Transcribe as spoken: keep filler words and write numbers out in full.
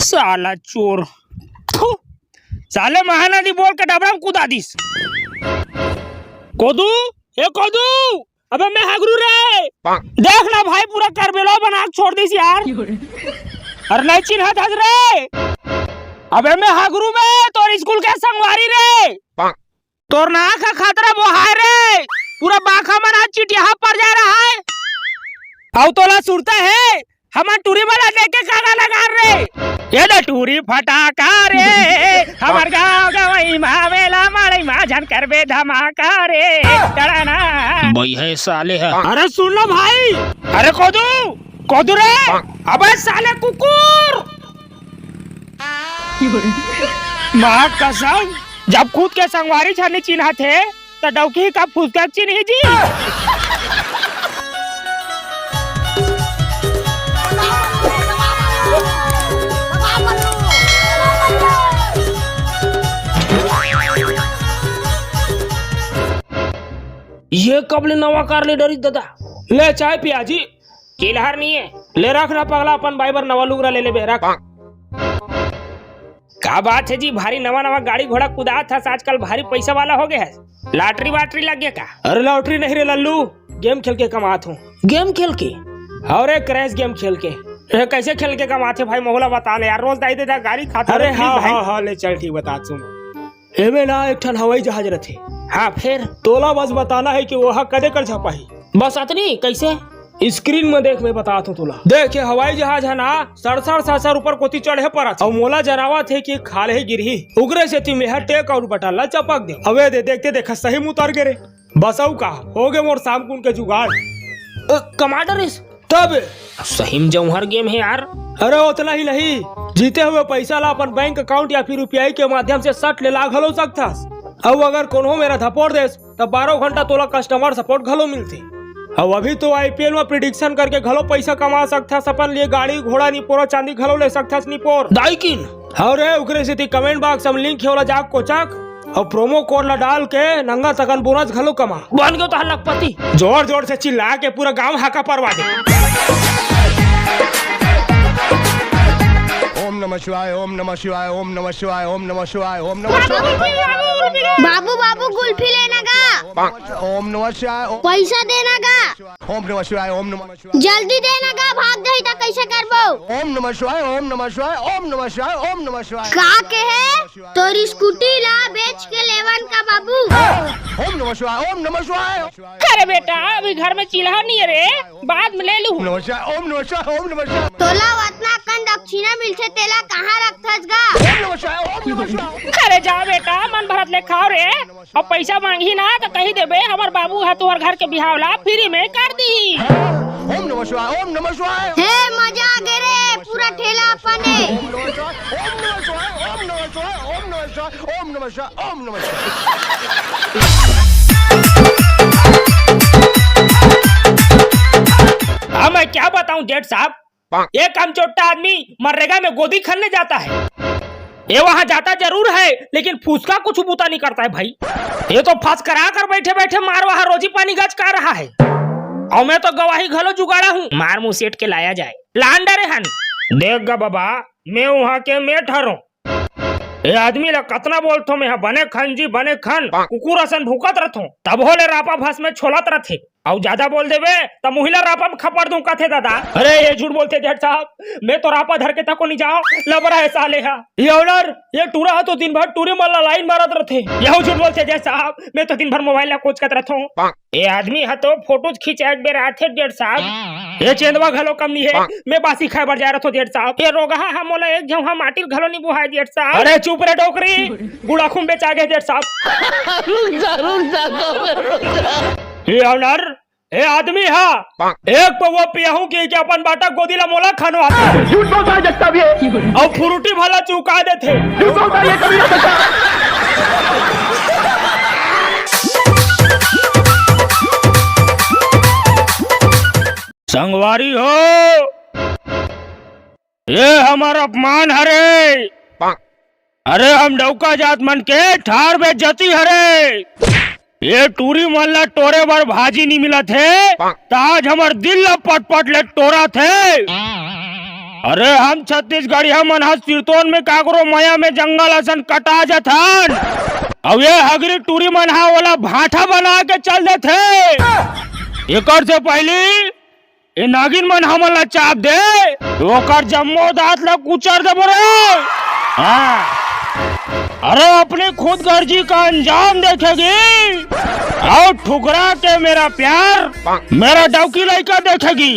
साला चोर। थू। साले महानदी बोल के डबरा में कूदा दिस। कोदू, ए कोदू, अबे मैं हगरू रे। देख ना भाई, पूरा करबेलो बना के छोड़ दिस यार। अरे नहीं चिन्हत हस रे। अबे मैं हगरू में तोर स्कूल के संगवारी रे। तोर नाक ह खतरा बोहाय रे, पूरा बाखा मन आज चिटिया पर जा रहा है। अउ तोला सुरता है, हमन टूरी वाला देख के काना लगा रे। ये ले टूरी फटाका रे, हमर गाँव गवई मा मेला माड़ई मा झन करबे धमाका रे। टड़ाना। बई है साले ह। अरे सुन लो भाई, अरे कोदू, कोदू रे, अबे साले कुकुर। माँ कसम, जब खुद के संगवारी झन नी चिन्हत हे, त डौकी का फुसका चिन्ही जी। ये कब ले नवा कार ले डरिस ददा? ले चाय पिया जी। चिल्हर नहीं है। ले रख ना पगला, अपन बाई बर नवा लुगरा ले लेबे, रख। का बात है जी, भारी नवा नवा गाड़ी घोड़ा कुदात हस, आजकल भारी पैसा वाला हो गया है, लॉटरी वाटरी लग गया का? अरे लॉटरी नहीं रे लल्लू, गेम खेल के कमात हूँ। गेम खेल के? अरे क्रैश गेम खेल के। ए, कैसे खेल के कमात हे भाई, मोहला बता ना यार, रोज दाई दे दा गाड़ी खाता अरे हाँ हाँ हाँ, ले चल ठीक बता सुन। एमे ना एक ठन हवाई जहाज रथे। हाँ, फिर? तोला बस बताना है कि ओहा कदे कर झपाही। बस अतनी? कैसे? स्क्रीन में देख, मैं बतात हूँ तोला। देख, ये हवाई जहाज है ना, सड़सड़ सड़सड़ ऊपर कोती चढ़े परत हे। अउ मोला जनावत हे कि खाल्हे गिरही। उगरे सेती मेहा टेक आउट बटन ला चपक दे। अबे दे, देखते देखत सही में उतर गे रे। बस अउ का, हो गे मोर सामकुन के जुगाड़। अ, कमांडर इस तब सही में जौहर गेम है यार। अरे ओतना ही नहीं, जीते हुए पैसा ला अपन बैंक अकाउंट या फिर यूपीआई के माध्यम से सट ले ला घलो सकथस। अउ अगर कोनो मेरा धपोर देस, त बारह घंटा तोला कस्टमर सपोर्ट घलो मिलथे। अउ अभी तो आईपीएल में प्रिडिक्शन करके घलो पैसा कमा सकथस, अपन लिए गाड़ी घोड़ा निपोरा चांदी घलो ले सकथस निपोर। दाई किन। अउ रे, ओकरे सेती कमेंट बॉक्स में लिंक हे, ओला जाके कोचक। अउ प्रोमो कोड ला डाल के नंगा सकन बोनस घलो कमा। बन गयो तहार लखपति। जोर जोर से चिल्ला के पूरा गांव हाका परवा दे। ओम नमः शिवाय, ओम नमः शिवाय, ओम नमः शिवाय, ओम नमः शिवाय, ओम नमः शिवाय। बाबू, बाबू, गुल्फी लेना गा। ओम नमः शिवाय, ओम पैसा देना गा। ओम नमः शिवाय, ओम नमः शिवाय। जल्दी देना गा, भाग जाही त कैसे करबो? ओम नमः शिवाय, ओम नमः शिवाय, ओम नमः शिवाय, ओम नमः शिवाय। का के है? तोर स्कूटी ला बेच के लेवन का बाबू? ओम नमः शिवाय, ओम नमः शिवाय। अरे बेटा, अभी घर में चिल्हा नहीं है रे, बाद में ले लू। ओम नमः शिवाय, ओम नमः शिवाय, ओम नमः शिवाय। तोला वतना कन दक्षिणा मिलथे, तेला कहाँ रखथस गा? ओम नमः शिवाय, ओम नमः शिवाय। अरे जा बेटा, मन भरत ले खाओ रे। अब पैसा मांगही ना त कही देबे, हमर बाबू ह तुहर घर के बिहाव ला फ्री में कर दी। ओम नमः शिवाय, ओम नमः शिवाय। हे, मजा आ गे रे, पूरा ठेला अपन हे। ओम नमः शिवाय, ओम नमः शिवाय, ओम नमः शिवाय, ओम नमः शिवाय, ओम नमः शिवाय, ओम नमः शिवाय। हाँ, मैं क्या बताऊं जेठ साहब, एक कमचोट्टा आदमी मनरेगा में गोदी खनने जाता है। ये वहां जाता जरूर है, लेकिन फुसका कुछ बूता नहीं करता है भाई। ये तो फसकरा कर बैठे बैठे मार वहां रोजी पानी गच का रहा है। और मैं तो गवाही घलो जुगाड़ा हूँ, मार मुसेट के लाया जाए। लान डरे हन। देख गा बाबा, मैं वहां के मैं ठहरो। ए आदमी ला कतना बोलथो मैं ह, बने खन जी, बने खन, कुकुर असन भूकत रथो, तभो ले रापा भस में छोलत रथे। अउ जादा बोल देबे, त मुहिला रापा में खपड़ दूं कथे दादा। अरे, ये झूठ बोलथे जेठ साहब, मैं तो रापा धर के तको नहीं जाओ, लबरा है साले हा। ये ओनर, ये टूरा हा तो दिन भर टूरी मन ला लाइन मारत रथे। यहू झूठ बोलथे जेठ साहब, मैं तो दिन भर मोबाइल ला कोचकत रथो। ए आदमी ह तो फोटोज खिंचाए के बेरा आथे जेठ साहब। ए चेंदवा घलो कम नी हे, मैं बासी खाए बर जाए रथो जेठ साहब। ए रोगहा ह मोला एक झौहा माटी ल घलो नी बुहाए जेठ साहब। अरे चुप रे डोकरी, गुड़ाखू म बेचा गे जेठ साहब। रुक जा, रुक जा, ए ऑनर, ए आदमी ह एक पौवा पियाहू के, के अपन बाटा गोदी ला मोला खनवाथे। झूठ बोलता है जगताप ये। अउ फ्रूटी भला चुका देथे। झूठ बोलता है ये कभी नहीं सकता। संगवारी हो, ये हमर अपमान हरे। अरे हम डौका जात मन के ठार बेइज्जती हरे। ये टूरी मन ला टोरे बर भाजी नी मिलत हे, त आज हमर दिल ला पट-पट ले टोरत हे। अरे हम छत्तीसगढ़िया मन ह सिरतोन में काकरो मया में जंगल असन कटा जथन। अउ ये हगरी टूरी मन ह ओला भाठा बना के चल देथे। एकर से पहिली ये नागिन मन हमन ला चाप दे, तो ओकर जम्मो दांत ला कुचर देबो रे। हाँ। अरे अपनी खुदगर्जी का अंजाम देखेगी। अउ ठुकरा के मेरा प्यार, मेरा डौकी लइका देखेगी।